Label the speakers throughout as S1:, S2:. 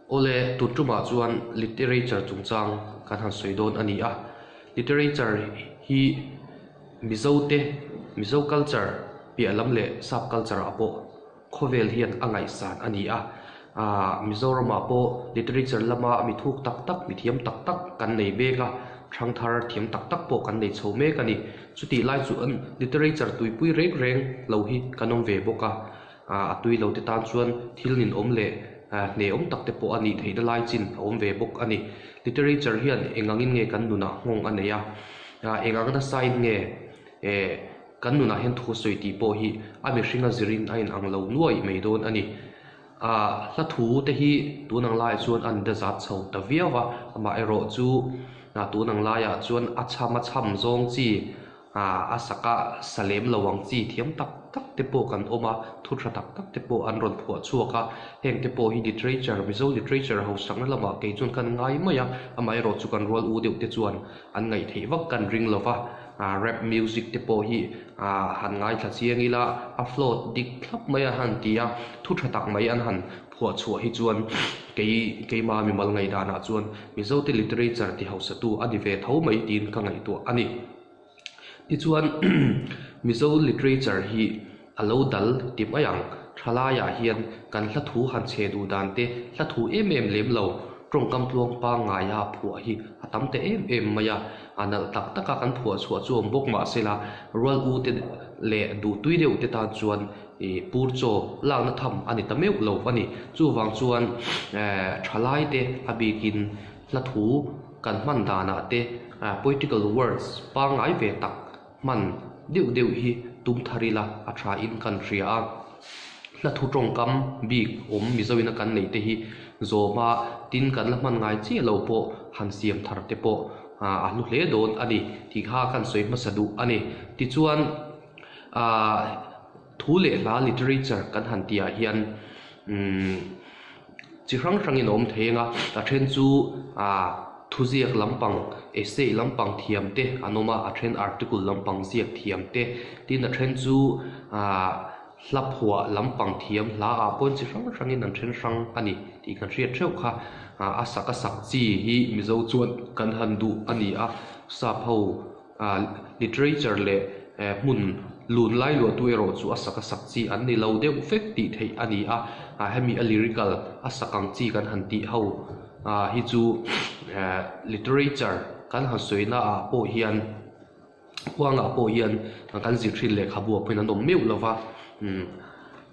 S1: Awle, tun tumah chuan literature chungchang kan han sawi dawn a ni a. Literature hi Mizote, Mizo culture piah lam leh sap culture ah pawh khawvel hian a ngaihsan a ni a. Aaa Mizoramah pawh literature lama mi thuk tak tak, mi thiam tak tak kan nei mek a, thangthar thiam tak tak pawh kan nei chho mek a ni. Chutih lai chuan literature tuipui reng reng lo hi kan awm ve bawk a. A tui lo te tan chuan thil ninawm leh hnehawm tak te pawh a nih theihna lai chin a awm ve bawk a ni. Literature hian eng angin nge kan nunah nghawng a nei a, eng ang nasain nge kan nunah hian thu sawi tih pawh hi a mihringa zirin a inang lo nuai mai dawn a ni. Hla thu te hi tun ang laiah chuan a inda zat chho ta viau a, amaherawhchu tun ang laiah chuan a chham a chham zawng chi A sak a, sa lem lo ang chi thiam tak tak te pawh kan awm a, thu tha tak tak te pawh an rawn phuah chhuak a, heng te pawh hi literature, Mizo literature hausakna lamah kei chuan kan ngai mai a, amaherawh chu kan rual u deuh te chuan an ngaih theih vak kan ring lo va, rap music te pawh hi han ngaithla chiang ila a flow dik thlap mai a han ti a, thu tha tak mai an han phuah chhuah hi chuan kei keima mimal ngaihdanah chuan Mizote literature ti hausatu a ni ve tho mai tiin ka ngaihtuah a ni. Tichuan Mizo literature hi a lo dal ti mai ang. Thalaiah hian kan hla thu han chhe duh dan te, hla thu em em lem lo, tawngkam tluang pangngaia phuah hi a tam ta em em mai a. A nalh tak taka kan phuah chhuah chu awm bawk mah sela, rual u te leh duhtui deuh te tan chuan ih pur chaw lakna tham a ni ta meuh lo a ni. Chuvang chuan thalai te a bikin Hla thu kan hman danah te poetical words pangngai ve tak hman deuh deuh hi tum thar ila a tha in kan hria a. Hla thu tawngkam bik awm Mizoina kan neih te hi zawma tin kan la hman ngai chiah lo pawh han siam thar te pawh a hlu hle dawn a ni tih kha kan sawi hmasa duh a ni. Tichuan thu leh hla literature kan han tihah hian umm. Chi hrang hrangin a awm thei ang a, a then chu aah thuziak lampang, essay lampang thiam te an awm a, a then article lampang ziak thiam te, tin a then chu aah hla phuah lampang thiam hla ah pawhin chi hrang hrangin an then hrang a ni tih kan hriat theuh kha. Aah a sak a sak chi hi Mizo chuan kan han duh a ni a, sap ho. Literature leh hmun lun lai luahtu erawh chu a sak a sak chi an ni lo deuh vek tih theih a ni a, hemi a lyrical a sak ang chi kan han tih ho hi chu literature kan han sawina ah pawh hian huangah pawh hian kan zir thin lehkhabu ah pawhin an awm meuh lova.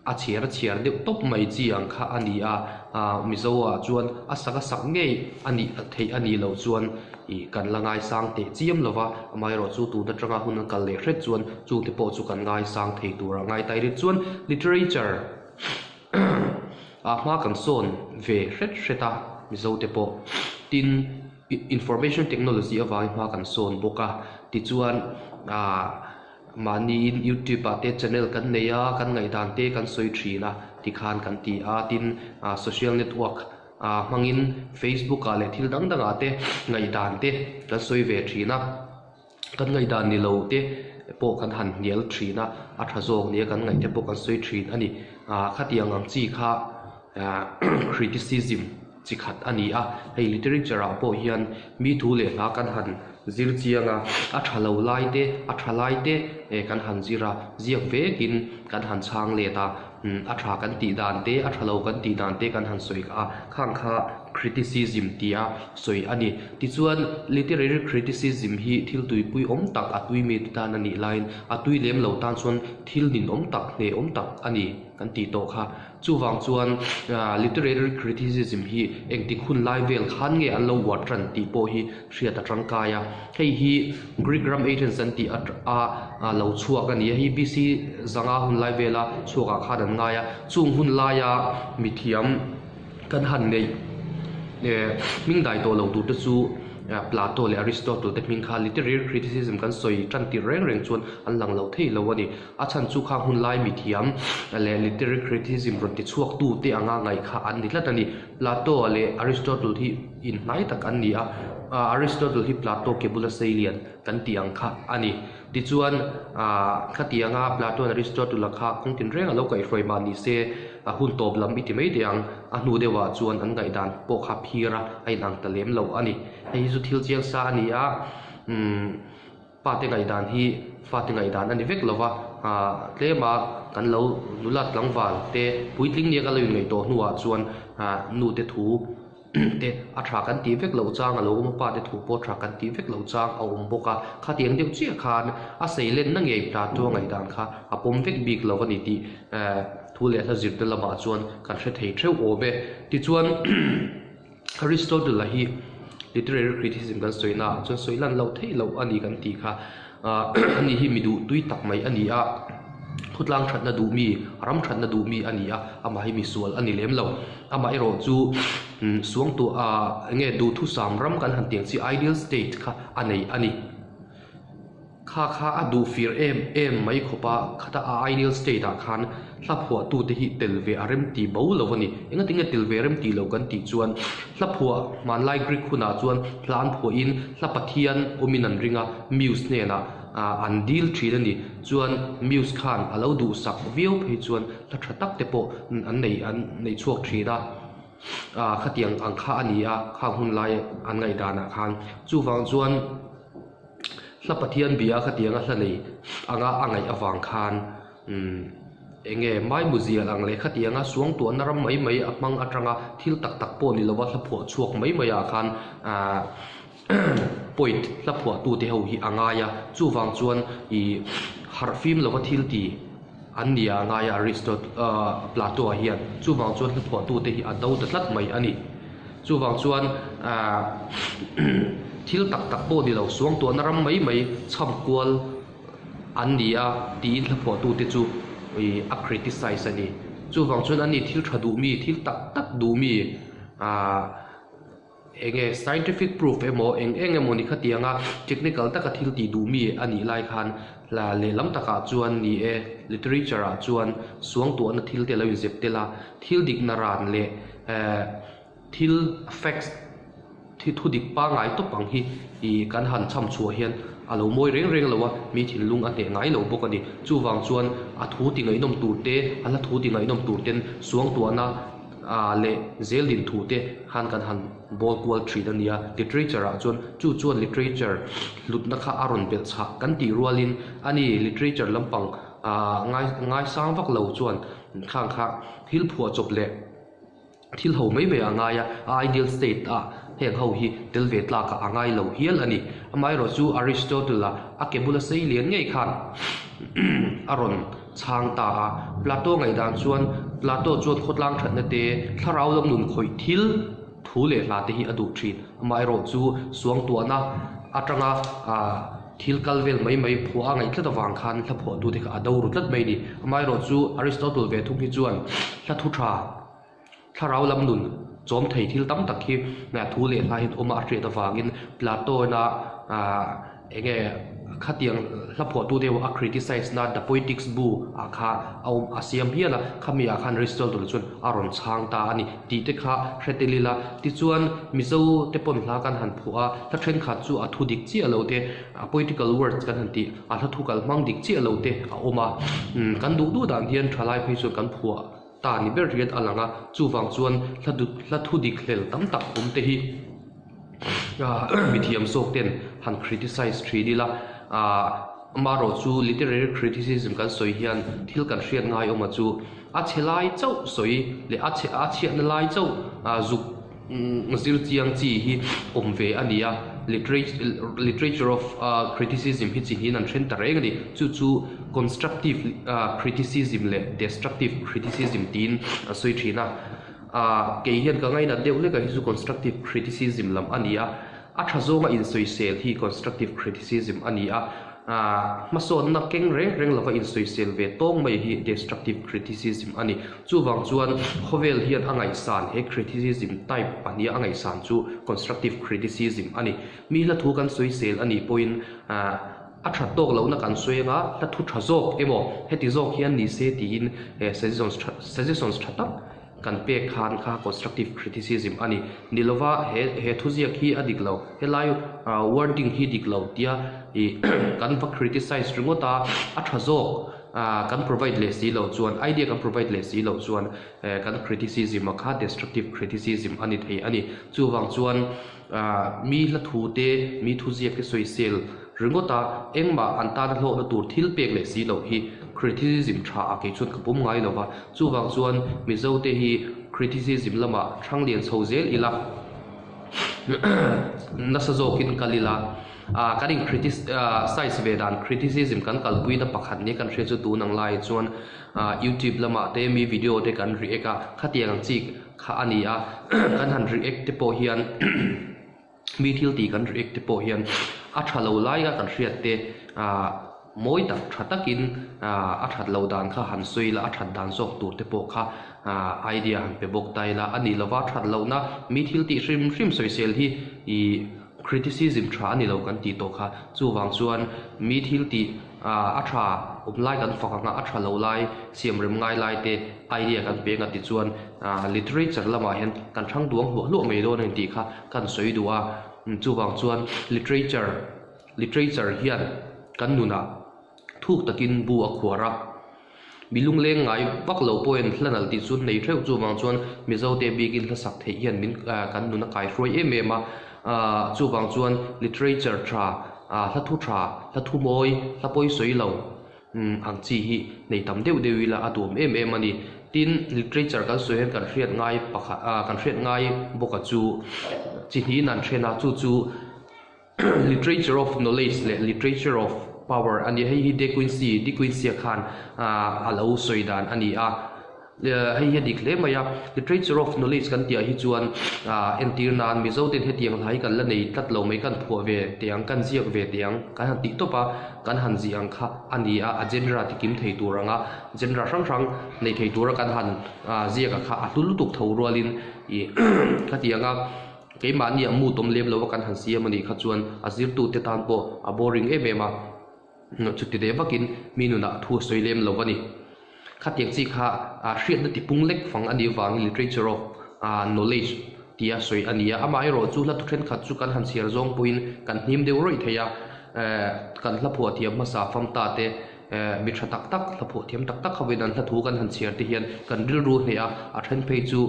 S1: A chhiar a chhiar deuh tawp mai chi ang kha a ni a, aah Mizo ah chuan a sak a sak ngei a nih theih a nih loh chuan ih kan la ngaisang teh chiam lo va, amaherawh chu tun atanga hun a kal leh hret chuan chungte pawh chu kan ngaisang thei tur a ngai ta erawh chuan literature ah hma kan sawn ve hret hret a Mizo te pawh tin information technology avangin hma kan sawn bawk a tichuan aah. Mahniin YouTube ah te channel kan nei a, kan ngaihdan te kan sawi thin a tikhan kan ti a, tin social network ah hmangin Facebook ah leh thil dang dang ah te ngaihdan te kan sawi ve thin a, kan ngaihdan ni lo te pawh kan han hnial thin a, a tha zawk nia kan ngaih te pawh kan sawi thin a ni. Khatiang ang chi kha criticism. chi khat a ni a, hei literature ah pawh hian mi thu leh hla kan han zir chiang a, a tha lo lai te a tha lai te eh kan han zir a, ziak vekin kan han chhang let a, umm a tha kan tih dan te a tha lo kan tih dan te kan han sawi a, khang kha criticism tia sawi a ni. Tichuan literary criticism hi thil tuipui awm tak a tui mi te tan a nih laiin a tui lem lo tan chuan thil ninawm tak hnehawm tak a ni kan tih tawh kha. Chuvang chuan literary criticism hi engtik hun lai vel khan nge an lo uar tan tih pawh hi hriat a tangkai a. Hei hi Greek ram Athens an tih a lo chhuak a ni a, hei BC zanga hun lai vela chhuakah khan an ngai a. Chung hun laia mithiam kan han neih hming dai tawh lo tur te chu Plato leh Aristotle te hming kha literary criticism kan sawi tan tirh reng reng chuan an lang lo thei lo a ni. A chhan chu khang hun lai mithiam leh literary criticism rawn ti chhuak tu te anga ngaih kha an ni tlat a ni. Plato leh Aristotle hi inhnai tak an ni a, Aristotle hi Plato ke bula sei lian kan tih ang kha a ni. Tichuan khatianga Plato and Aristotle-a kha kawng tinreng a lo kaihhruai mah ni se. A hun tawp lam i ti mai teh ang, a hnu deuhah chuan an ngaihdan pawh kha phir a, a inang ta lem lo a ni. Hei hi chu thil chiang sa a ni a, umm pate ngaihdan hi fate ngaihdan a ni vek lo va, ah tlema kan lo nula tlangval te puitling nia kan lo inngaih tawh hnuah chuan ah nute thu te a tha kan tih vek loh chang a lo awm a, pa te thu pawh tha kan tih vek loh chang a awm bawk a, khatiang deuh chiah khan a seilenna ngei Plato ngaihdan kha a pawm vek bik lo a ni tih thu leh hla zirte lamah chuan kan hre thei theuh awm e. Tichuan Aristotle-a hi literary criticism kan sawi naah chuan sawi lan loh theih loh a ni kan tih kha. Ani hi mi duh tui tak mai a ni a, khawtlang thatna duh mi, ram thatna duh mi a ni a, amah hi misual a ni lem lo. Amah erawh chu suangtuah ah eng nge duhthusam ram kan han tiang chi ideal state kha a nei a ni. Kha kha a duh fir em em mai khawp a, khata a ideal state ah khan hla phuahtute hi tel ve a rem ti bo lo a ni. Engatinge tel ve rem tih lo kan tih chuan hla phuah hmanlai Greek hunah chuan hla an phuahin hla pathian awmin an ring a, Muse hnenah an dil thin a ni. Chuan Muse khan a lo duhsak viau phei chuan hla tha tak te pawh an nei an nei chhuak thin a, khatiang ang kha a ni a, khang hun lai an ngaihdanah khan. Chuvang chuan hla pathian bia khatianga hla nei anga a ngaih avang khan Umm, eng nge Maimu zial ang leh khatianga suangtuahna ram mai mai a hmang atanga thil tak tak pawh ni lova hla phuah chhuak mai mai ah khan aah point hla phuahtute ho hi a ngai a, chuvang chuan ih harh fim lova thil ti an ni a ngai a Aristotle aah Plato ah hian chuvang chuan hla phuahtute hi a do ta tlat mai a ni. Chuvang chuan aah thil tak tak pawh ni lo suangtuahna ram mai mai chham kual an ni a tiin hla phuahtute chu ih a criticize a ni. Chuvang chuan ani thil tha duh mi, thil tak tak duh mi ah eng nge scientific proof emaw eng eng emaw ni khatianga technical taka thil tih duh mi a nih lai khan hla lehlam takah chuan ni e literature ah chuan suangtuahna thil te a lo inzep tel a, thil dikna ran leh eh Thil, facts, thi thu dik pangngai tawp ang hi ih kan han chham chhuah hian a lo mawi reng reng lo a, mi thinlung a hneh ngai lo bawk a ni. Chuvang chuan a thu ti ngaihnawm tur te, a hla thu ti ngaihnawm tur ten suangtuahna ah leh zel din thu te khan kan han bawl kual thin a nia. Literature ah chuan chu chuan literature hlutna kha a rawn belh chhah kan tih rualin a ni literature lampang ah ngai ngaisang vak lo chuan khang kha thil phuahchawp leh Thil ho mai mai a ngai a, a ideal state ah heng ho hi tel ve tlak ah a ngai lo hial a ni. Amaherawh chu Aristotle-a a ke bula sei lian ngei khan a rawn chhang ta a. Plato ngaihdan chuan Plato chuan khawtlang thatna te, thlarau lam nun khawih thil thu leh hla te hi a duh thin. Amaherawh chu suangtuahna atanga thil kal vel mai mai phuah a ngaih tlat avang khan hla phuahtute kha a do ru tlat mai a ni. Amaherawh chu Aristotle ve thung hi chuan hla thu tha Thlarau lam nun chawm thei thil tam tak hi thu leh hla hian awm a hriat avangin Plato-na eng nge khatiang hla phuahtu deuh a criticize na The Poetics bu ah kha a awm a siam hial a, khami ah khan Aristotle chuan a rawn chhang ta a ni tih te kha hre tel ila. Tichuan Mizo te pawn hla kan han phuah a, hla thenkhat chu a thu dik chiah lo te, a poetical words kan han tih, a hla thu kal hmang dik chiah lo te a awm a, kan duh duh dan hian thalai phei chuan kan phuah. Ta ni ber riat a lang a, chuvang chuan hla dut hla thu dik hlel tam tak awm te hi mithiam zawk ten han criticize thin ila, ah amaherawh chu literary criticism kan sawi hian thil kan hriat ngai awm a chu a chhe lai chauh sawi leh a chhe a chhiatna lai chauh zuk Zir chiang chi hi awm ve a ni a, literature of criticism hi chi hian an then ta reng a ni. Chu chu constructive criticism leh destructive criticism tiin a sawi thin a. Kei hian ka ngainat deuh hlek a hi chu constructive criticism lam a ni a, a tha zawnga insawisel hi constructive criticism a ni a. Hmasawnna keng reng reng lova insawisel ve tawng mai hi destructive criticism a ni. Chuvang chuan khawvel hian a ngaihsan he criticism type pahniha a ngaihsan chu constructive criticism a ni. Mi hla thu kan sawisel a nih pawhin a that tawk lohna kan sawi anga hla thu tha zawk emaw heti zawk hian ni se tiin suggestions tha tak Kan pek khan kha constructive criticism a ni. Ni lova he he thuziak hi a dik lo, helai wording hi dik lo tia ih kan va criticize ringawt a, a tha zawk. Kan provide leh si loh chuan, idea kan provide leh si loh chuan kan criticism a kha destructive criticism a ni thei a ni. Chuvang chuan mi hla thu te, mi thuziak te sawisel ringawt a, engmah an tana hlawhna tur thil pek leh si loh hi criticism tha ah kei chuan ka pawm ngai lo va. Chuvang chuan Mizo te hi criticism lamah thang lian chho zel ila, nasa zawkin kal ila. Kan in criticize ve dan, criticism kan kalpuina pakhat nia kan hria chu tun ang laiah chuan youtube lamah te mi video te kan react a, khatiang ang chi kha a ni a, kan han react te pawh hian mi thil tih kan react te pawh hian a tha lo laia kan hriat te mawi tak tha takin a that loh dan kha han sawi ila a that dan zawk tur te pawh kha idea han pe bawk ta ila a ni lova that lohna mi thil tih hrim hrim sawisel hi ih Criticism tha a ni lo kan tih tawh kha. Chuvang chuan mi thil tih a tha awm lai kan fak ang a, a tha lo lai, siam rem ngai lai te idea kan peng a tichuan literature lamah hian kan thang duang hluah hluah mai dawn a ni tih kha kan sawi duh a. Chuvang chuan literature literature hian kan nunah thuk takin bu a khuar a. Mi lungleng ngai vak lo pawhin hla nalh tih chu nei theuh chuvang chuan Mizote bikin hla sak theih hian min kan nun a kaihruai em em a. Chuvang chuan literature tha, hla thu tha, hla thu mawi, hla pawi sawi lo ang chi hi nei tam deuh deuh ila a duam em em a ni. Tin, literature kan sawi hian kan hriat ngai pakhat kan hriat ngai bawka chu chi hnihin an then a, chu chu Literature of Knowledge leh Literature of Power a ni. Hei hi De Quincey, De Quincey-a khan a lo sawi dan a ni a. Hei hi a dik hle mai a. Literature of Knowledge kan tih ah hi chuan entir nan Mizo ten hetiang hla hi kan la nei tlat lo mai, kan phuah ve teh ang, kan ziak ve teh ang, kan han tih tawp a, kan han zih ang kha a ni a, a genre ti kim thei tur ang a, genre hrang hrang nei thei tura kan han ziak a kha a hlu lutuk tho rualin ih khatiang a. Keimahni a mood awm lem lo a kan han siam a nih kha chuan a zirtute tan pawh a boring em em a, chuti leh vakin mi nunah thu a sawi lem lo a ni. Khatiang chi kha hriatna tipung lek fang a nih avangin literature of knowledge tia sawi a ni a, amaherawh chu hla thu thenkhat chu kan han chhiar zawng pawhin kan hnim deuh rawih thei a, kan hla phuah thiam hmasa famta te mi tha tak tak hla phuah thiam tak tak hovin an hla thu kan han chhiar te hian kan rilru hneh a, a then phei chu.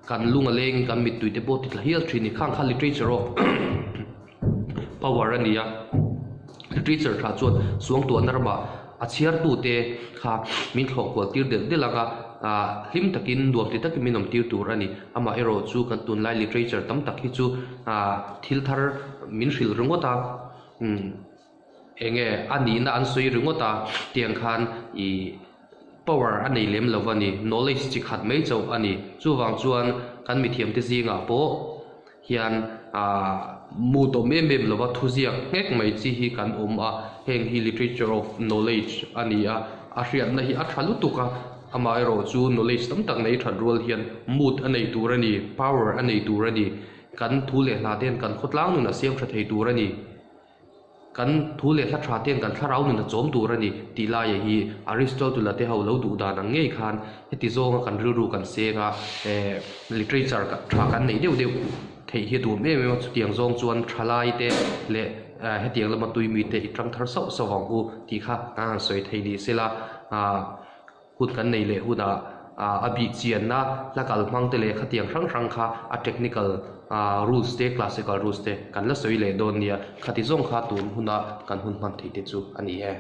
S1: Kan lung a lengin kan mittui te pawh ti tla hial thin a ni. Khang kha literature of power a ni a, literature tha chuan suangtuahna ramah a chhiartute kha min thlawh kual tir delh delh ang a, ah hlim takin nuam ti takin min awm tir tur a ni. Amaherawh chu kan tunlai literature tam tak hi chu ah thil thar min hrilh ringawt a, umm eng nge a nihna an sawi ringawt a tiang khan ih. Power a nei lem lo a ni, knowledge chi khat mai chauh a ni. Chuvang chuan kan mithiamte zingah pawh hian aah mu tawm em em lova thuziak nghek mai chi hi kan awm a, heng hi literature of knowledge a ni a, a hriatna hi a tha lutuk a, amaherawh chu knowledge tam tak nei that rual hian mood a nei tur a ni, power a nei tur a ni, kan thu leh hla te hian kan khawtlang nun a siam tha thei tur a ni. Kan thu leh hla tha ten kan thlarau nun a chawm tur a ni tih laia hi Aristotle-a te ho lo duh dan ang ngei khan heti zawnga kan rilru kan seng a, eh literature tha kan neih deuh deuh theih hi a duhawm em em a, chutiang zawng chuan thalai te leh hetiang lama tui mite i tang thar sauh sauh ang u tih kha kan han sawi thei ni sela, ah. Hun kan nei leh hunah a bih chianna hla kal hmang te leh khatiang hrang hrang kha a technical rules te classical rules te kan la sawi leh dawn nia. Khati zawng kha tun huna kan hun hman theih te chu a ni e.